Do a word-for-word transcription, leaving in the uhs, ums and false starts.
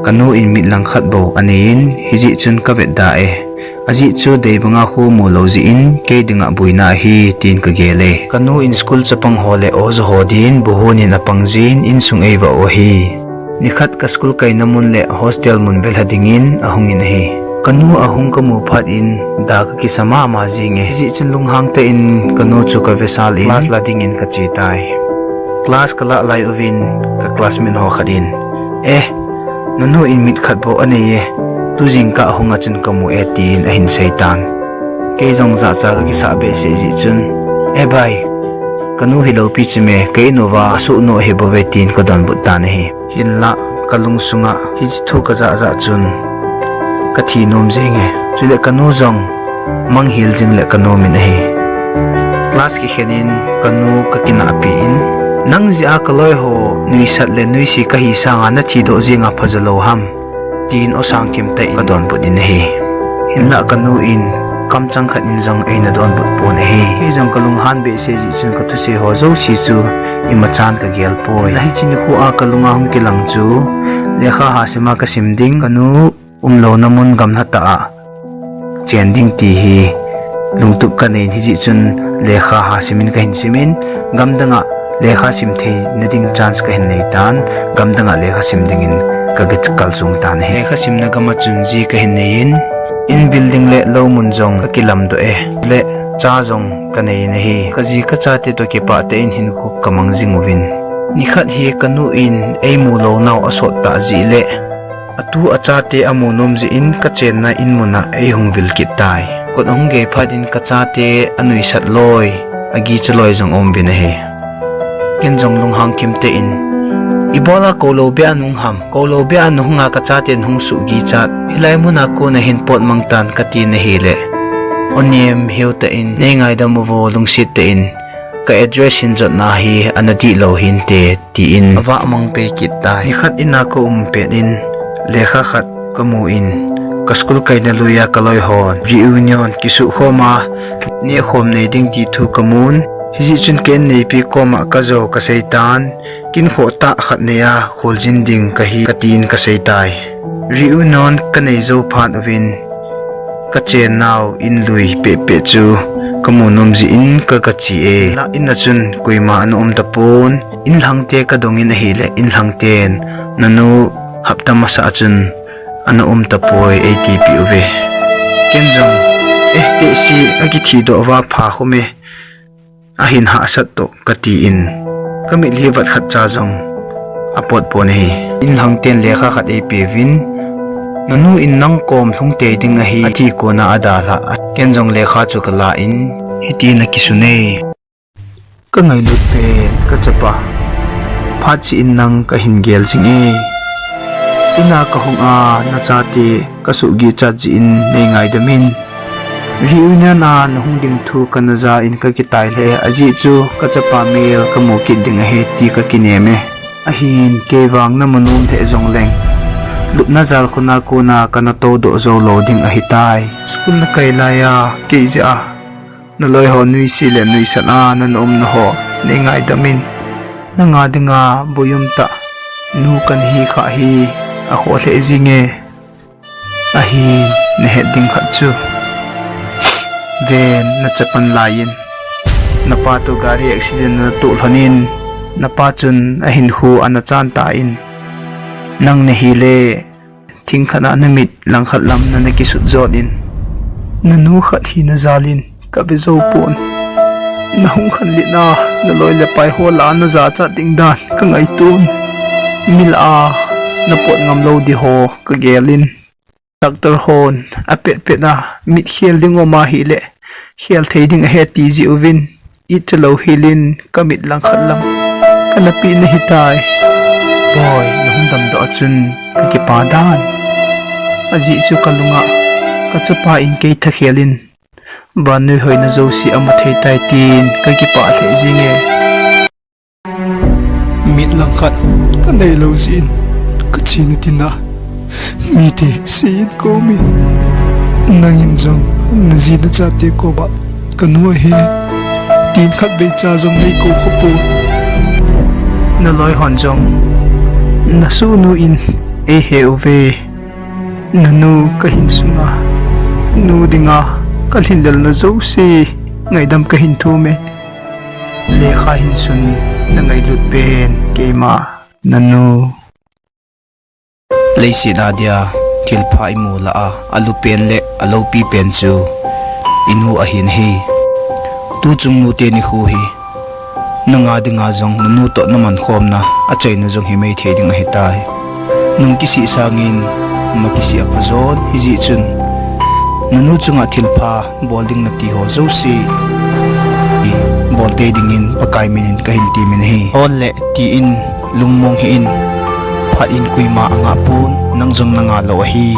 Kanu in mit langkhat bou anei in, hijeh chun kavet da e. Ajeh chu dei banga khu mu lou jeh in, kei dinga boina ahi, tin kagel e. Kanu in school chapang ho le oja ho din, bu hon in apang jin, insung eivah u ahi. Nikhat ka school kaina mun le hostel mun velha dingin ahung in ahi. Kanu ahung kamu phat in, da kakisa mama jing e. Hijeh chun lunghang tah in kanu chu kavesal in class la dingin kache tai. Class kalah lai uvin ka classmate ho khat in, "Eh, nanu in mit khat bou anei e, tu jingkah ahung a chun kamu e," tin ahin sei tan. Kei jong jahcha kakisah behseh jeh chun, "Eh bai, kanu hilou pi chu me, ka in uva asuh nu ahi bou ve," tin kadonbut tan ahi. Hinlah kalungsunga hiche thu kajah jah chun kathi nom jeng e. Chule kanu jong manghil jing le kanom in ahi. Class kikhen in kanu kakinahpi in, "Nang jeh a kaloi ho nuisat le nuisi kahi sanga nathidoh jenga phajo lou ham?" tin osang thim tah in kadonbut in ahi. Hinlah kanu in kamchang khat in jong eina donbut pon ahi. Kei jong kalunghan behseh jeh chun kathusei ho jouse chu imachan kagel poi. Hiche nikho a kalunga hung kilang chu lekha hasim a kasim ding, kanu umlouna mun gamla tah a chen ding ti hi lungtup kanei in, hijeh chun lekha hasim in kahin sim in, gamdang a lekha sim theina ding chance kahin nei tan, gamdang a lekha sim dingin kakikalsong tan ahi. Lekha simna gam a chun ji kahin nei in, in building le lou mun jong kakilamdoh e, le cha jong kanei in ahi. Kaji kachate toh kipah tah in hinkho kamang jing uvin, nikhat hi kanu in eimu lounau asot tah jeh le atu achate amu nom jeh in kachenna in mun a eihung vil kit tai. Kot ahung gei phat in kachate anuisat loi, agicha loi jong aum uvin ahi. Ken jong lunghang thim tah in, "Ibola kou lou beh a nahung ham? Kou lou beh a nahung a kachate nahung suh gichat, hilai mun a kon ahin pot mang tan," katin ahile, onem heu tah in, "Nei ngaidam uvo, lungset tah in, ka address hin jotna hi ana dihlou hinte," tin avah mang pei kit tai. Nikhat in a kaum pet in lekha khat kamu in, ka school kaina lui a kaloi hon reunion, kisuhkhom a nehkhom nei ding ti thu kamun, hijeh chun ka inneipi koma kajou kasei tan, "Kin khohtah khat nei a kholjin ding kahi," katin kasei tai. Reunion kanei jou phat uvin, kachennau in lui pehpeh chu kamu nom jeh in kagache e. Lah in a chun koima ana um tapon, inlhangte kadong in ahile, inlhangten, "Nanu hapta masa a chun ana um tapoi," eitipeh uve. Ken jong, "Eh, tehse akithidoh uva pha khom e, ahin hahsat toh," katin, kamitlhi vat khat cha jong apot pon ahi. Inlhangten lekha khat eipeuvin, "Nanu in nang kom lhung tei ding ahi, athi kona adalhah." Ken jong lekha chu kala in hitin akisun e. Kangailut pen kachapa, phat cheh in nang kahin gel jing e. In a kahung a nachate kasuh gichat jeh in nei ngaidam in. Reunion a nahung ding thu kana ja in kakitailheh e, ajeh chu kachapa mel kamu kit ding ahi ti kakinem e. Ahin kei vang namu nom lheh jongleng, lupna jalkhun a kona kana toudoh jou lou ding ahitai. School nakai lai a kei jeh a naloi ho nuisi le nuisat a nana umna ho nei ngaidam in. Nanga dinga boium tah nu kana hi kha hi akhoh lheh jing e. Ahin nahet ding khat chu, ven, nachapan lai in napa toh gari accident natoh lhon in, napa chun ahinkho ana chan tan, nang nahile thing khat a namit langkhat lam nana kisut jot in, nanu khat hina jal in kave jou pon. Nahung khanlet na, naloi le pai ho lah a najachat ding dan kangaito in, mi lah a napot ngam lou ding ho kagel in, doctor hon apetpet a mit khel ding um ahile khel thei ding ahi ti jeh uvin, itcha lou hel in kamit langkhat lam kana peh nahitai. Boi, nahung damdoh a chun kakipa dan. Ajeh chu kalunga kachapa in kei thakhel in vannoi hoina jouse amu thei tai tin kakipah lheh jing e. Mit langkhat kanei lou jeh in kachena tin a mite seiyin kaumin, nangin jong naji nachate koma kanu ahi tin khatvei cha jong neikou khopon. Naloi hon jong nasohnu in Ei he uve, nanu kahin sunga, nu dinga kalhin lelna jouse ngaidam kahin thum e. Lekha hin sun na ngailut pen keima nanu. Leiset a dia thilpha imu lah a, alu pen le aloupi pen chu inu ahin ahi. Tuchung nute nikho hi nanga dinga jong nanu toh naman khomna achaina jong himai thei ding ahitai. Nung kisih sangin ma kisih aphajon hijeh chun, nanu chunga thilpha bol ding nati ho jouse bol tei dingin Pakai minin kahin temin ahi. Ol le tin lungmong hih in, phat in koima angah pon, nang jong nangah lou ahi.